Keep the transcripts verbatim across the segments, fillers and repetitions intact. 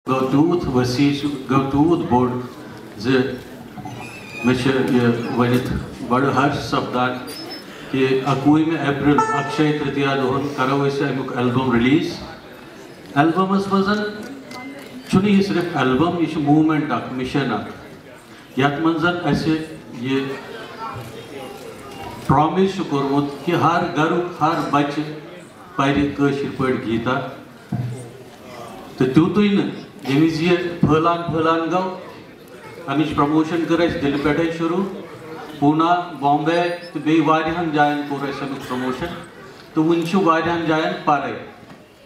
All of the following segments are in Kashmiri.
گوٚو تیوٗت وسیع، سُہ گوٚو تیوٗت بوٚڑ زِ مےٚ چھِ یہِ ؤنِتھ بڑٕ ہرش سپدان کہِ اَکوُہمہِ اپریل، اکشے ترتیہ دۄہن، کرو أسۍ اَمیُک البم ریلیز۔ البمس منٛز چھُنہٕ یہِ صرف البم، یہِ چھُ موومنٹ اکھ، مشن اکھ، یتھ منٛز اسہِ یہِ پرامس چھُ کوٚرمُت کہِ ہر گرُک ہر بچہِ پرِ کٲشِر پٲٹھۍ گیٖتا۔ تہٕ تیوٗتُے نہٕ، ییٚمہِ وِزِ یہِ پھٲلان پھٲلان گوٚو، اَمِچ پرموشن کٔر اَسہِ دِلہِ پٮ۪ٹھَے شروٗع۔ پوٗنا، بامبے تہٕ بیٚیہِ واریاہَن جایَن کوٚر اَسہِ اَمیُک پرموشن۔ تہٕ وٕنہِ چھُ واریاہَن جایَن پَرَے۔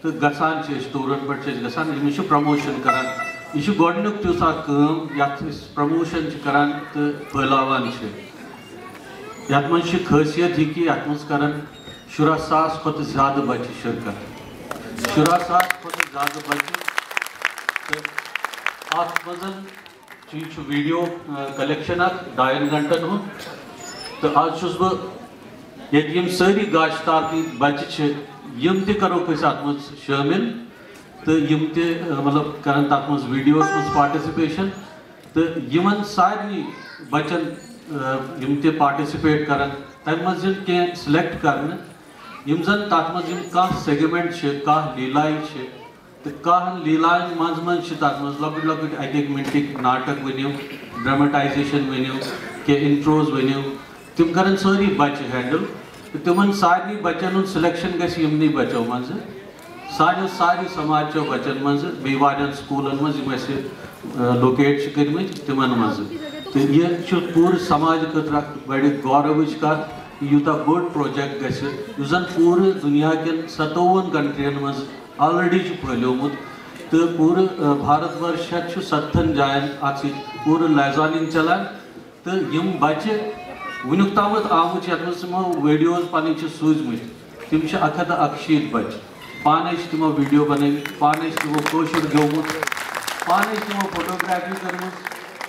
تہٕ گژھان چھِ أسۍ، ٹوٗرَن پٮ۪ٹھ چھِ أسۍ گژھان، أمِس چھِ پرموشن کران۔ یہِ چھُ گۄڈٕنیُک تیُتھ اَکھ کٲم یَتھ أسۍ پرموشن چھِ کران تہٕ پھٲلاوان چھِ۔ یَتھ منٛز چھِ خٲصیت یہِ کہِ یَتھ منٛز کران شُراہ ساس کھۄتہٕ زیادٕ بچہِ شرکت۔ شُراہ ساس کھۄتہٕ زیادٕ بچہِ۔ تہٕ اَتھ منٛز چھُ، یہِ چھُ ویڈیو، آ، کلیکشن اَکھ ڈاین گھنٹن ہُنٛد۔ تہٕ آز چھُس بہٕ ییٚتہِ یِم سٲری گاشتاپی بچہِ چھِ، یِم تہِ کروکھ أسۍ اَتھ منٛز شٲمِل۔ تہٕ یِم تہِ، آ، مطلب، کرن تَتھ منٛز ویڈیوَس منٛز پارٹیسپیشن۔ تہٕ یِمن سارنٕے بچن، آ، یِم تہِ پارٹیسپیٹ کرن، تَمہِ منٛز یِن کینٛہہ سلیکٹ کرنہٕ، یِم زن تَتھ منٛز یِم کانٛہہ سیگمنٹ چھِ، کانٛہہ لیٖلایہِ چھِ، تہٕ کانٛہہ لیٖلایَن منٛز منٛز چھِ تَتھ منٛز لۄکٕٹۍ لۄکٕٹۍ اَکہِ اَکہِ مِنٹٕکۍ ناٹک ؤنِو، ڈرامٹائزیشن ؤنِو، کینٛہہ انٹروز ؤنِو، تِم کرن سٲری بچہِ ہینڈل۔ تہٕ تِمن سارنٕے بچن ہُنٛد سلیکشن گژھِ یِمنٕے بچو منٛزٕ، سانیو سارے سماجچو بچن منٛزٕ، بیٚیہِ واریاہن سکوٗلن منٛز یِم اَسہِ، آ، لوکیٹ چھِ کٔرمٕتۍ تِمن منٛزٕ۔ تہٕ یہِ چھُ پوٗرٕ سماج خٲطرٕ اکھ بڑِ گورٕچ کتھ، یوٗتاہ بوٚڑ پروجیکٹ گژھِ، یُس زن پوٗرٕ دُنیا کٮ۪ن ستووُہن کنٹرین منٛز آلریڈی چھُ پھٔہلیومُت۔ تہٕ پوٗرٕ، آ، بھارت ورش ہٮ۪تھ چھُ ستتھن جاین اتھ سۭتۍ پوٗرٕ لائزاننگ چلان۔ تہٕ یِم بچہِ وٕنیُک تامَتھ آمٕتۍ چھِ، یَتھ منٛز تِمو ویڈیوز پنٕنۍ چھِ سوٗزمٕتۍ، تِم چھِ اکھ ہَتھ تہٕ اَکہٕ شیٖتھ بچہِ۔ پانے چھِ تِمو ویڈیو بنٲومٕتۍ، پانے چھِ تِمو کٲشُر گیومُت، پانے چھِ تِمو فوٹوگرافی کٔرمٕژ،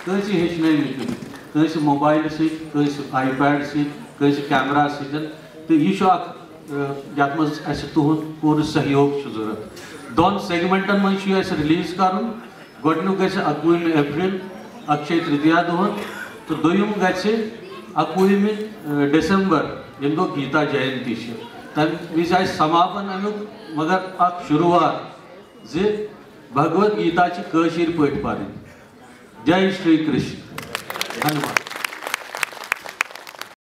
کٲنٛسہِ ہیٚچھنٲومٕتۍ نہٕ، کٲنٛسہِ موبایلہٕ سۭتۍ، کٲنٛسہِ آی پیڈ سۭتۍ، کٲنٛسہِ کیمرا سۭتۍ۔ تہٕ یہِ چھُ اکھ، آ، یَتھ منٛز اَسہِ تُہُنٛد پوٗرٕ سہیوگ چھُ ضروٗرت۔ دۄن سیگمنٹن منٛز چھُ یہِ اَسہِ ریلیز کرُن۔ گۄڈٕنیُک گژھِ اَکوُہمہِ اپریل، اکشے ترتیہ دۄہن، تہٕ دوٚیُم گژھِ اَکوُہمہِ، آ، ڈسمبر، ییٚمہِ دۄہ گیتا جینتی چھِ۔ تَمہِ وِزِ آسہِ سماپن اَمیُک، مگر اکھ شروٗعات زِ بھگوت گیتا چھِ کٲشِر پٲٹھۍ پرٕنۍ۔ جے شری کرشن۔ دھنیواد۔